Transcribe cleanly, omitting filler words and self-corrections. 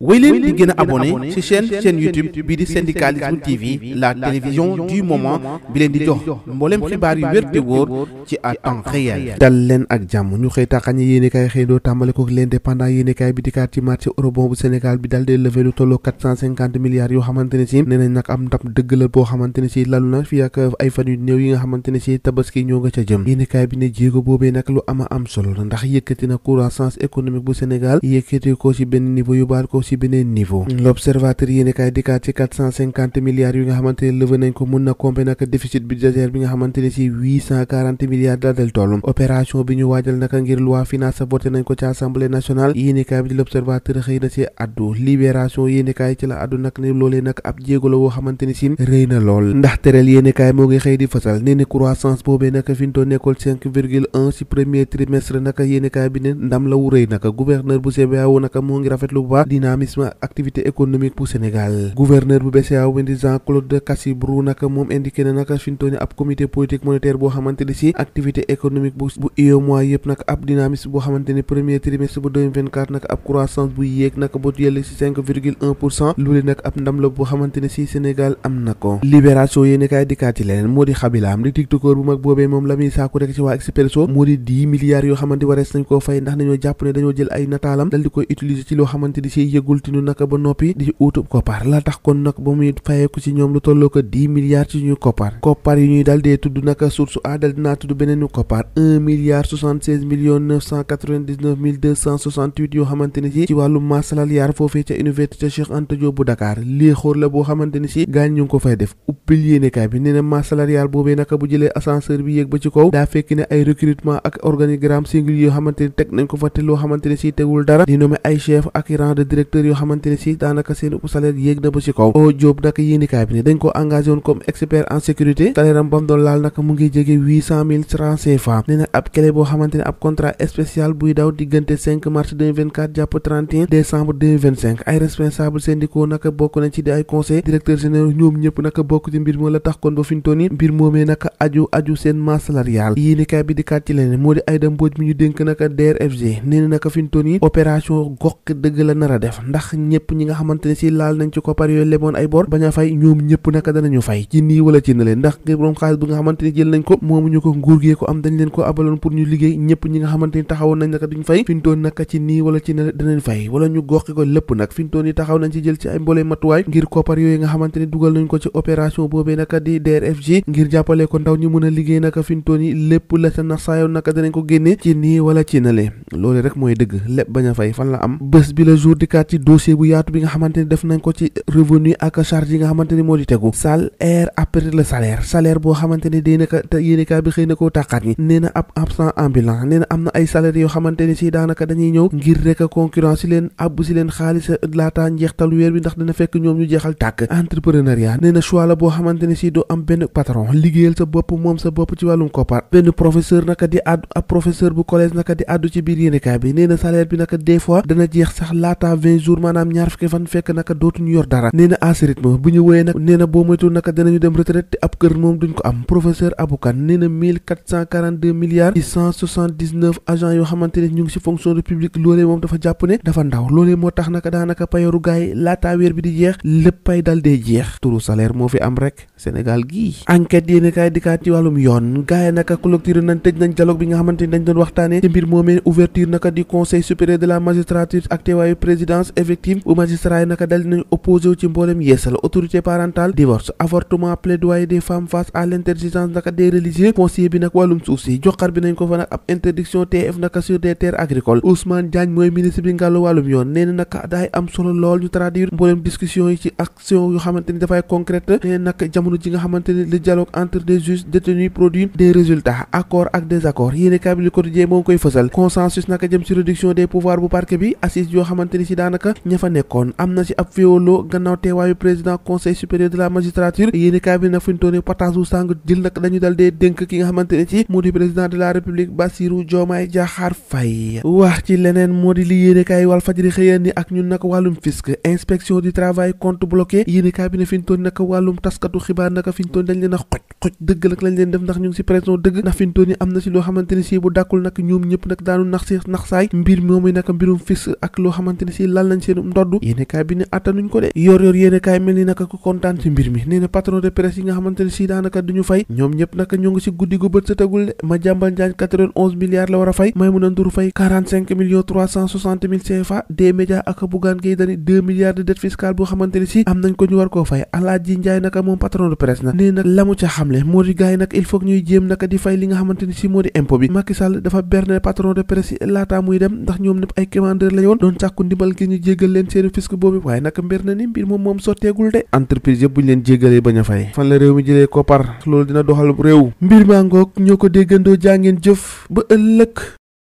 wéy leen di gën a abonné ci chaîne YouTube bii di syndicalisme TV la télévision du moment bi leen di jox mboolem xibaar yu wér te wóor ci à temps réel. dal leen ak jàmm ñu xëy taxañe yéenekaay xëy doo tàmbale ko l'indépendant yéenekaay bi dikkaat ci marché eurobond bu Sénégal bi dal dee levé lu tolloo 450 milliards yoo xamante ne si nee nañ nag am ndam dëgg la boo xamante ne si lalu na fii ak ay fan yu néew yi nga xamante ne si tabaski ñoo nga ca jëm. yéenekaay bi ne jéego boobee nag lu ama am solo la ndax yëkkati na croissance économique bu Sénégal yëkkati ko ci benn niveau yu baal ko ci beneen niveau. L'observateur yéenekaay dikkaat ci 450 milliards yu nga xamante ne levé nañ ko mun na compter nag déficit budgétaire bi nga xamante ne si 840 milliards la del toll. opération bi ñu waajal naka ngir loi finance voté nañ ko ci assemblée nationale yéenekaay bi di L'observateur xëy na ci addu libération yéenekaay ci la addu nag ne loolee nag ab jéego la woo xamante ni si rëy na lool ndax tereel yéenekaay moo ngi xëy di fësal nee ne croissance boobee nag fi ñu toll nekkoon 5,1 ci premier trimestre naka yéenekaay bi ne ndam la wu rëy naka gouverneur bu CBAO naka moo ngi rafetlu bu baax dynamisme activité économique bu Sénégal. gouverneur bu BCEAO bi di Jean-Claude Cassibrou naka moom indiqué na naka fi ñu toll ni ab comité politique monétaire boo xamante ni si activité économique bu UEMOA yëpp nag ab dynamisme boo xamante ni premier trimestre bu 2024 nag ab croissance bu yéeg nag ba yëll si 5,1% loolu nag ab ndam la boo xamante ne si Sénégal am na ko. libération yéeni kaay dikkaat ci leneen moo di xabilaam di tiktokeur bu mag boobee moom la muy saaku rek ci waa Expresso moo di 10 milliards yoo xamante warees nañ koo fay ndax dañoo jàpp ne dañoo jël ay nataalam dal di koy utiliser ci loo xamante ni si yëgul tinu naka ba noppi di utub koppar la tax kon nag ba muy fayeeku ci ñoom lu tolloo ko 10 milliards ci ñuy koppar yu ñuy dal dee tudd naka source a dal dinaa tudd beneenu koppar 1 milliard 76 millions 999 mille 268 yoo xamante ni si ci wàllu masse salariale foofee ca université Cheikh Anta Diop bu Dakar lii xóor la boo xamante ni si gaañ ñu ngi ko fay def uppil yéenekaay bi nee na masse salariale boobee naka bu jëlee ascenseur bi yéeg ba ci kaw daa fekk ne ay recrutement ak organigramme singulier yoo xamante ni teg nañ ko fa te loo xamante ni si tegul dara di nommé ay chef ak rang de directeur yoo xamante ni si daanaka seen salaire yéeg na ba ci kaw o Diop naka yéenekaay bi ne dañ ko engagé woon comme expert en sécurité salaire am bam doon laal naka mu ngi jege 800 000 francs CFA nee na ab clé boo xamante ne ab contrat spécial buy daw diggante 5 mars 2024 jàpp 31 décembre 2025 ay responsable syndicaux naka bokk nañ ci di ay conseil directeur général ñoom ñëpp naka bokk ci mbir moo la tax kon ba fi ñu toll nii mbir moomee naka aju seen masse salariale yéenekaay bi di kat ci leneen moo di Aïda Mbodj mi ñu dénk naka DRFG nee na naka fi ñu toll nii opération gox dëgg la nar a def ndax ñëpp ñi nga xamante ne si laal nañ ci koppar yooyu leboon ay bor bañ a fay ñoom ñëpp naka danañu fay ci nii wala ci na leen ndax ngir borom xaalis bu nga xamante ni jël nañ ko moomuñu ko nguur gee ko am dañ leen ko abaloon pour ñu liggéey ñëpp ñi nga xamante ni taxawoon nañ naka duñ fay fi ñu toll naka ci nii wala ci na danañ fay wala ñu goxi ko lépp nag fi ñu toll ni taxaw nañ ci jël ci ay mboolee matuwaay ngir koppar yooyu nga xamante ni dugal nañ ko ci opération boobee naka di DRFG ngir jàppale ko ndaw ñi mën a liggéey naka fi ñu toll ni lépp la sa nax saayoon naka danañ ko génne ci nii wala ci na lee loolu rek mooy dëgg lépp bañ a fay fan la am bés bi la jour di kat ci dossier bu yaatu bi nga xamante ni def nañ ko ci revenu ak charge yi nga xamante ni moo di tegu salaire après le salaire boo xamante ni day naka te yéenekaay bi xëy na koo tàqaat ñi nee na ab absent ambulant nee na am na ay salaire yoo xamante ni si daanaka dañuy ñëw ngir rek a concurrence si leen abbu si leen xaalis laata njeextal weer bi ndax dina fekk ñoom ñu jeexal tàkk entrepreneuriat nee na choix la boo xamante ni si doo am benn patron liggéeyal sa bopp moom sa bopp ci wàllum koppar benn professeur naka di addu ab professeur bu collège naka di addu ci biir yéenekaay bi nee na salaire bi naka des fois dana jeex sax laata 20 jours maanaam ñaar fukki fan fekk naka dootuñu yor dara nee na à ce rythme bu ñu wéyee nag nee na boo moytul naka danañu dem retraite te ab kër moom duñ ko am professeur Aboukan nee na 1442 milliards ci 179 agents yoo xamante ne ñu ngi ci fonction publique loolee moom dafa jàpp ne dafa ndaw loolee moo tax naka daanaka payoru gaay laataa weer bi di jeex léppay dal dee jeex turu salaire moo fi am rek Sénégal gii enquête yéeni kaay dikkaat ci wàllum yoon gaay naka clôture nañ tëj nañ dialogue bi nga xamante ni dañ doon waxtaane ci mbir moomee ouverture naka di conseil supérieur de la magistrature ak teewaayu présidence effective bu magistrat yi naka dal dinañ opposé wu ci mboolem yeesal autorité parentale divorce avortement plaidoyer des femmes face à l'interdiction naka des religieux foncier bi nag wàllum suuf si joxar bi nañ ko fa nag ab interdiction TF naka sur des terres agricoles Ousmane Diagne mooy ministre bi ngàllu wàllum yoon nee na naka daay am solo lool ñu traduire mboolem discussion yi ci action yoo xamante ni dafay concrète nee na nag jamono ji nga xamante ni le dialogue entre des juges détenus produit des résultats accords ak désaccords yéene kaabili quotidien moo ngi koy fësal consensus naka jëm ci réduction des pouvoirs bu parquet bi assise yoo xamante ni si daanaka ña fa nekkoon am na ci ab féewaloo gannaaw teewaayu président conseil supérieur de la magistrature yéene kaabili nag fi ñu toone pataasu sàng jël nag dañu dal dee dénk ki nga xamante ne ci moo di président de la république Bassirou Diomaye Diakhar Faye wax ci leneen moo di li yéenekaay Walfadjri xëyeen ni ak ñun nag wàllum fisc inspection du travail compte bloqué yéenekaay bi ne fi ñu toon nag wàllum taskatu xibaar naka fi ñu toon dañ leen a xoj dëgg nag lañ leen def ndax ñu ngi si pression dëgg ndax fi ñu toon ni am na si loo xamante ne si bu dàkkul nag ñoom ñëpp nag daanu nax saay mbir moomu nag mbirum fisc ak loo xamante ne si lal nañ seen ndodd yéenekaay bi ne attanuñ ko de yor yéenekaay mel ni naka ko kontaan ci mbir mi nee na patron de presse yi nga xamante ne si daanaka duñu fay ñoom ñëpp naka ñoo ngi si guddi gu bët sa tagul de Madiambal Diagne 91 milliards la war a fay Maïmouna Ndour fay 45 millions 360 mille CFA des médias ak Bougane Gueye Dany 2 milliards de dette fiscale boo xamante ne si am nañ ko ñu war koo fay Alaaji Njaay naka moom patron de presse na nee na la mu ca xamle moo di gars yi nag il faut ñuy jéem naka di fay li nga xamante ni si moo di impôt bi Macky Sall dafa berne patron de presse yi laataa muy dem ndax ñoom ñëpp ay commandeur la yoon doon sàkku ndimbal ngir ñu jéggal leen seeni fisc boobu waaye naka mbir na ni mbir moom sotteegul de entreprise yëpp buñ leen jéggalee bañ a fay fan la réew mi jëlee koppar loolu dina doxal réew mbir maa ngoog ñoo ko déggandoo jàngeen jëf ba ëllëg